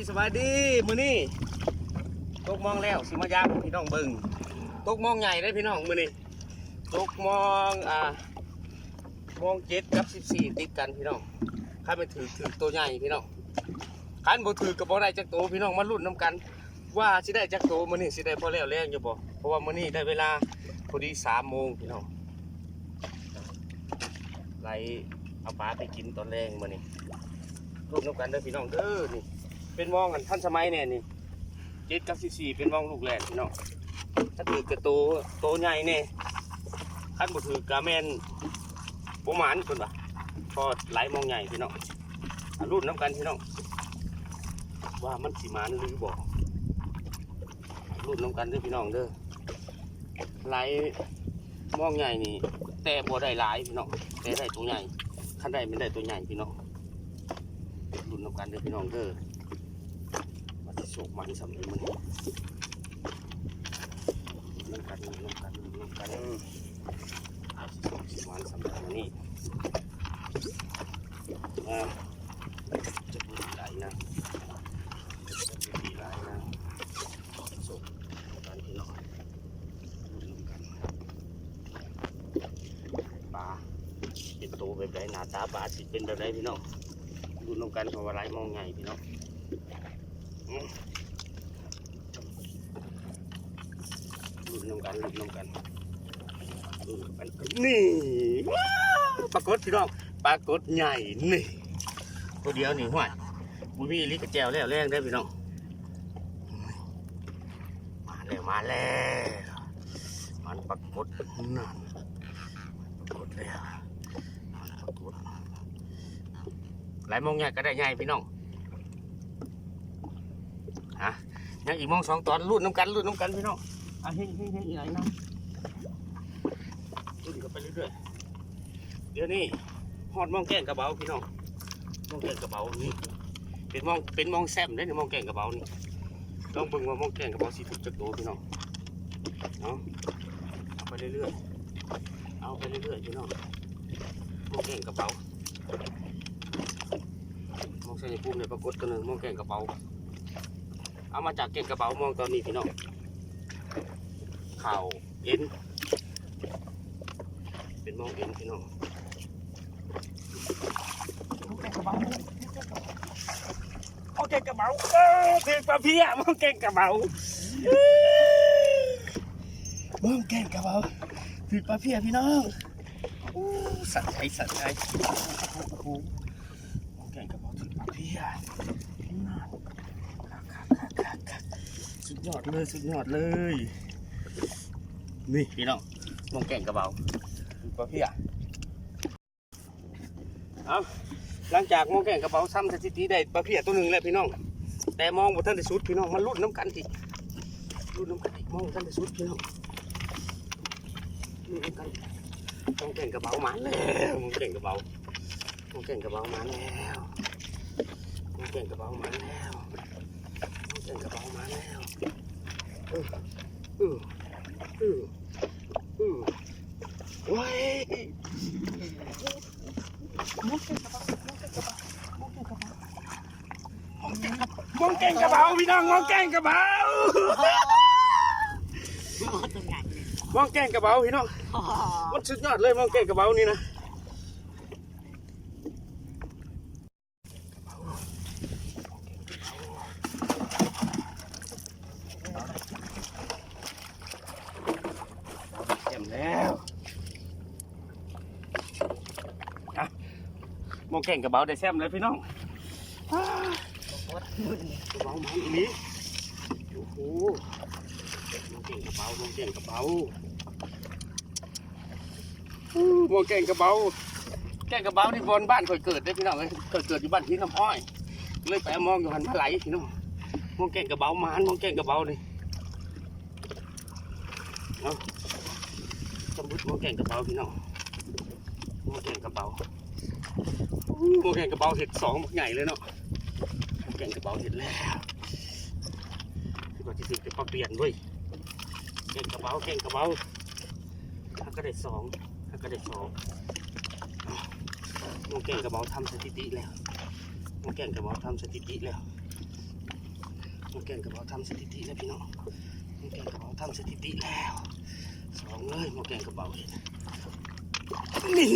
ສະບາຍດີ ມື້ນີ້ຕົກມອງແລ້ວ ຊິມາຢາມໃຫ້ພີ່ນ້ອງເບິ່ງ. ຕົກມອງໃຫຍ່ເດ້ພີ່ນ້ອງ ມື້ນີ້ຕົກມອງ ອ່າ ມອງເຈັດກັບສິບສີ່ຕິດກັນພີ່ນ້ອງ. ຄັນແມ່ນຖືກ ຖືກໂຕໃຫຍ່ພີ່ນ້ອງ, ຄັນບໍ່ຖືກກໍບໍ່ໄດ້ຈັກໂຕພີ່ນ້ອງ. ມາລຸ້ນນຳກັນວ່າຊິໄດ້ຈັກໂຕ ມື້ນີ້ຊິໄດ້ພໍແລ້ວແລງຢູ່ບໍ່, ເພາະວ່າມື້ນີ້ໄດ້ເວລາພໍດີສາມໂມງພີ່ນ້ອງ. ໄລ່ເອົາປາໄປກິນຕອນແລງມື້ນີ້. ລຸ້ນນຳກັນເດີພີ່ນ້ອງເດີ. ນີ້ເປັນມອງອັນທັນສະໄໝແດ່ນີ້, ເຈັດກັບສິບສີ່ ເປັນມອງລູກແລກພີ່ນ້ອງ. ຖ້າຖືກກໍໂຕ ໂຕໃຫຍ່ແດ່, ຄັນບໍ່ຖືກກໍແມ່ນບໍ່ໝານເພິ່ນວ່າ. ພໍໄລ່ມອງໃຫຍ່ພີ່ນ້ອງ. ລຸ້ນນຳກັນພີ່ນ້ອງ ວ່າມັນຊິໝານຫຼືບໍ່. ລຸ້ນນຳກັນເດີພີ່ນ້ອງເດີ. ໄລ່ມອງໃຫຍ່ນີ້ ແຕ່ບໍ່ໄດ້ຫຼາຍພີ່ນ້ອງ, ແຕ່ໄດ້ໂຕໃຫຍ່. ຄັນໄດ້ແມ່ນໄດ້ໂຕໃຫຍ່ພີ່ນ້ອງ. ລຸ້ນນຳກັນເດີພີ່ນ້ອງເດີ ວ່າຊິໂຊກໝານສ່ຳໃດມື້ນີ້. ນຳກັນ ນຳກັນ ນຳກັນ ວ່າຊິໂຊກຊິໝານສ່ຳໃດມື້ນີ້. ອ່າ ຈະບໍ່ໄດ້ຫຼາຍນະ ຈະບໍ່ໄດ້ຫຼາຍນະ. ໂຊກນຳກັນພີ່ນ້ອງ. ລຸ້ນນຳກັນ ປາເປັນໂຕແບບໃດ, ໜ້າຕາປາຊິເປັນແບບໃດພີ່ນ້ອງ. ລຸ້ນນຳກັນ ເພາະວ່າໄລ່ມອງໃຫຍ່ພີ່ນ້ອງ. ອືມ ລຸ້ນນຳກັນ ລຸ້ນນຳກັນ ລຸ້ນນຳກັນ. ນີ້ ວ້າວ ປາກົດພີ່ນ້ອງ, ປາກົດໃຫຍ່ນີ້ ໂຕດຽວນີ້. ຫ້ວຍ ບໍ່ມີອີ່ຫຼີກໍແຈ່ວແລ້ວແລງເດີພີ່ນ້ອງ. ມາແລ້ວ ມາແລ້ວ ມັນປາກົດນັ້ນ ປາກົດແລ້ວ ມັນປາກົດ. ໄລ່ມອງໃຫຍ່ກໍໄດ້ໃຫຍ່ພີ່ນ້ອງ. ຮະ ຍັງອີກມອງສອງຕອນ. ລຸ້ນນຳກັນ ລຸ້ນນຳກັນພີ່ນ້ອງ. ອ່ະ ເຮັດ ເຮັດ ເຮັດອີ່ຫຍັງນະ ລຸ້ນກັນໄປເລື້ອຍໆ. ດຽວນີ້ຮອດມອງແກ້ງກະເບົາພີ່ນ້ອງ. ມອງແກ້ງກະເບົານີ້ເປັນມອງ ເປັນມອງແຊມເດ້ນີ້ ມອງແກ້ງກະເບົານີ້. ລອງເບິ່ງວ່າມອງແກ້ງກະເບົາຊິຖືກຈັກໂຕພີ່ນ້ອງ. ເອົາ ເອົາໄປເລື້ອຍໆ ເອົາໄປເລື້ອຍໆພີ່ນ້ອງ. ມອງແກ້ງກະເບົາ ມອງໄຊຍະພູມໄດ້ປາກົດໂຕໜຶ່ງ ມອງແກ້ງກະເບົາ. ເອົາມາຈາກແກ້ງກະເບົາມອງຕອນນີ້ພີ່ນ້ອງ. ເຂົ້າເອັນ ເປັນມອງເອັນພີ່ນ້ອງ. ມອງແກ້ງກະເບົາ ເອີ ຖືກປາເພຍ. ມອງແກ້ງກະເບົາ ມອງແກ້ງກະເບົາ ຖືກປາເພຍພີ່ນ້ອງ. ໂອ້ ສະໃຈ ສະໃຈ. ໂອ້ໂຫ ມອງແກ້ງກະເບົາຖືກປາເພຍ. ສຸດຍອດເລີຍ ສຸດຍອດເລີຍ. ນີ້ພີ່ນ້ອງ ມອງແກ້ງກະເບົາ ປາເພຍ. ເອົາ ຫຼັງຈາກມອງແກ້ງກະເບົາທຳສະຖິຕິໄດ້ປາເພຍໂຕໜຶ່ງແລ້ວພີ່ນ້ອງ, ແຕ່ມອງບໍ່ທັນໄດ້ສຸດພີ່ນ້ອງ. ມາລຸ້ນນຳກັນອີກ ລຸ້ນນຳກັນອີກ. ມອງບໍ່ທັນໄດ້ສຸດພີ່ນ້ອງ. ລຸ້ນນຳກັນ. ມອງແກ້ງກະເບົາມາແລ້ວ ມອງແກ້ງກະເບົາ ມອງແກ້ງກະເບົາມາແລ້ວ ມອງແກ້ງກະເບົາມາແລ້ວ ມອງແກ້ງກະເບົາມາແລ້ວ. ເອີ ເອີ ເອີ ເອີ ໂອ້ຍ ມອງແກ້ງກະເບົາ ມອງແກ້ງກະເບົາ ມອງແກ້ງກະເບົາ ມອງແກ້ງກະເບົາພີ່ນ້ອງ ມອງແກ້ງກະເບົາ. ມອງແກ້ງກະເບົາພີ່ນ້ອງ ມັນສຸດຍອດເລີຍ ມອງແກ້ງກະເບົານີ້ນະ. ແຊມແລ້ວ ອ່ະ ມອງແກ້ງກະເບົາໄດ້ແຊມແລ້ວພີ່ນ້ອງ. ອ່າ ກະເບົາມາອີ່ຫຼີ. ໂອ້ໂຫ ມອງແກ້ງກະເບົາ ມອງແກ້ງກະເບົາ. ໂອ້ ມອງແກ້ງກະເບົາ ແກ້ງກະເບົານີ້ບ່ອນບ້ານຂ້ອຍເກີດເດ້ພີ່ນ້ອງເອີຍ. ຂ້ອຍເກີດຢູ່ບ້ານຫີນນ້ຳອ້ອຍ ເລີຍໄປເອົາມອງຢູ່ຫັ້ນມາໄຫຼພີ່ນ້ອງ. ມອງແກ້ງກະເບົາ ມາຫັ້ນມອງແກ້ງກະເບົານີ້. ເອົາ ສຳບຸດມອງແກ້ງກະເບົາພີ່ນ້ອງ ມອງແກ້ງກະເບົາ. ໂອ້ ມອງແກ້ງກະເບົາເຮັດສອງບັກໃຫຍ່ເລີຍເນາະ. ແກ້ງກະເບົາເຮັດແລ້ວ ຄືວ່າຊິຖືກແຕ່ປາປ່ຽນເວີຍ. ແກ້ງກະເບົາ ແກ້ງກະເບົາ ຫາກະໄດ້ສອງ ຫາກະໄດ້ສອງ. ມອງແກ້ງກະເບົາທຳສະຖິຕິແລ້ວ ມອງແກ້ງກະເບົາທຳສະຖິຕິແລ້ວ. ໝໍ້ແກງກະເບົາທຳສະຖິຕິແລ້ວພີ່ນ້ອງ ໝໍ້ແກງກະເບົາທຳສະຖິຕິແລ້ວ ສອງເລີຍ ໝໍ້ແກງກະເບົາເຮັດ ນີ້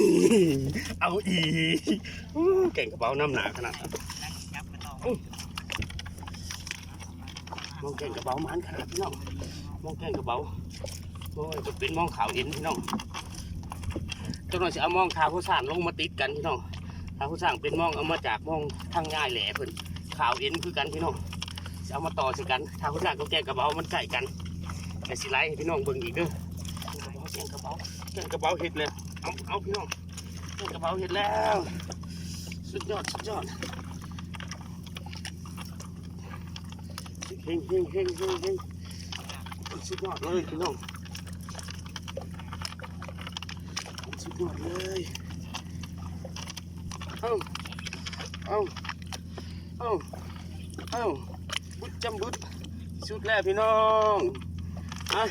ເອົາອີກ ໂອ້ ແກງກະເບົານຳໜ້າຂະໜາດ ໂອ້ ໝໍ້ແກງກະເບົາໝານຂະໜາດພີ່ນ້ອງ ໝໍ້ແກງກະເບົາ ໂອ້ຍ ເປັນໝໍ້ຂາວເອັນພີ່ນ້ອງ ຈັກໜ່ອຍຊິເອົາໝໍ້ຂາວຫົວຊ້າງລົງມາຕິດກັນພີ່ນ້ອງ ຂາວຫົວຊ້າງເປັນໝໍ້ເອົາມາຈາກໝໍ້ທາງຍາຍແຫຼເພິ່ນ ຂາວເອັນຄືກັນພີ່ນ້ອງ ຊິເອົາມາຕໍ່ໃສ່ກັນ ຂາວຫົວຊ້າງກັບແກງກະເບົາມັນໃກ້ກັນ ແຕ່ຊິໄລ່ໃຫ້ພີ່ນ້ອງເບິ່ງອີກເດີ ແກງກະເບົາ ແກງກະເບົາເຮັດແລ້ວ ເອົາ ເອົາພີ່ນ້ອງ ແກງກະເບົາເຮັດແລ້ວ ສຸດຍອດ ສຸດຍອດ ເຮັງໆໆໆ ສຸດຍອດເລີຍພີ່ນ້ອງ ສຸດຍອດເລີຍ ເອົາ ເອົາ ເອົາ ເອົາ ບຶດຈຳບຶດ ສຸດແລ້ວພີ່ນ້ອງ ອ່ະ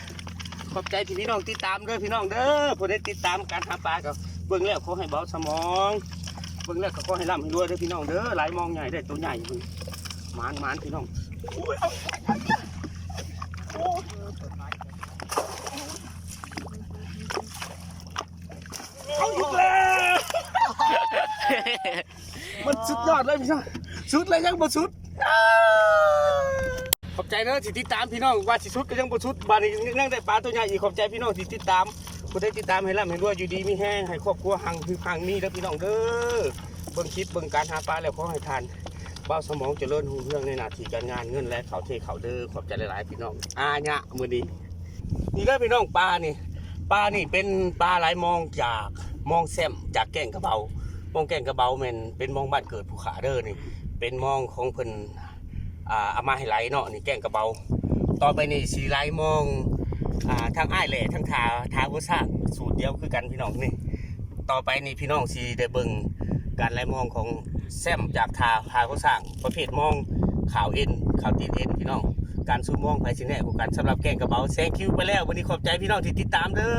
ຂອບໃຈທີ່ພີ່ນ້ອງຕິດຕາມເດີພີ່ນ້ອງເດີ ຜູ້ໃດຕິດຕາມການຫາປາກໍເບິ່ງແລ້ວຂໍໃຫ້ເບົາສະໝອງ ເບິ່ງແລ້ວກໍຂໍໃຫ້ລ່ຳໃຫ້ລວຍເດີພີ່ນ້ອງເດີ ຫຼາຍມອງໃຫຍ່ໄດ້ໂຕໃຫຍ່ເບິ່ງ ໝານໆ ພີ່ນ້ອງ ໂອ້ຍ ເອົາ ໂອ້ຍ ເອົາອີກແລ້ວ ມັນສຸດຍອດເລີຍພີ່ນ້ອງ ສຸດແລ້ວຍັງບໍ່ສຸດ ຂອບໃຈເດີທີ່ຕິດຕາມພີ່ນ້ອງ ວ່າຊິສຸດກໍຍັງບໍ່ສຸດ ບາດນີ້ຍັງໄດ້ປາໂຕໃຫຍ່ອີກ ຂອບໃຈພີ່ນ້ອງທີ່ຕິດຕາມ ຜູ້ໃດຕິດຕາມໃຫ້ລ່ຳໃຫ້ລວຍ ຢູ່ດີມີແຮງ ໃຫ້ຄອບຄົວຮັ່ງຮືຮັ່ງມີເດີພີ່ນ້ອງເດີ ເບິ່ງຄລິບເບິ່ງການຫາປາແລ້ວ ຂໍໃຫ້ທ່ານເບົາສະໝອງຈະເລີນຮຸ່ງເຮືອງໃນໜ້າທີ່ການງານ ເງິນໄຫຼເຂົ້າເທເຂົ້າເດີ ຂອບໃຈຫຼາຍໆ ພີ່ນ້ອງ ອາຍະມື້ນີ້ ນີ້ເດີພີ່ນ້ອງ ປານີ້ ປານີ້ເປັນປາໄຫຼມອງຈາກ ມອງແຊມ ຈາກແກ້ງກະເບົາ ມອງແກ້ງກະເບົາແມ່ນເປັນມອງບ້ານເກີດຜູ້ຂ້າເດີນີ້ ເປັນມອງຂອງເພິ່ນ ອ່າ ເອົາມາໃຫ້ໄຫຼເນາະ ນີ້ແກ້ງກະເບົາ ຕໍ່ໄປນີ້ຊິໄຫຼມອງ ອ່າ ທາງອ້າຍແຫຼ ທາງທ່າ ທ່າຫົວຊ້າງ ສູດດຽວຄືກັນພີ່ນ້ອງນີ້ ຕໍ່ໄປນີ້ພີ່ນ້ອງຊິໄດ້ເບິ່ງການໄຫຼມອງຂອງແຊມຈາກທ່າ ທ່າຫົວຊ້າງ ປະເພດມອງຂາວເອັນ ຂາວຕີນເອັນພີ່ນ້ອງ ການສູດມອງໃຜຊິແນ່ກວ່າກັນ ສຳລັບແກ້ງກະເບົາ ແຊງຄິວໄປແລ້ວ ວັນນີ້ຂອບໃຈພີ່ນ້ອງທີ່ຕິດຕາມເດີ.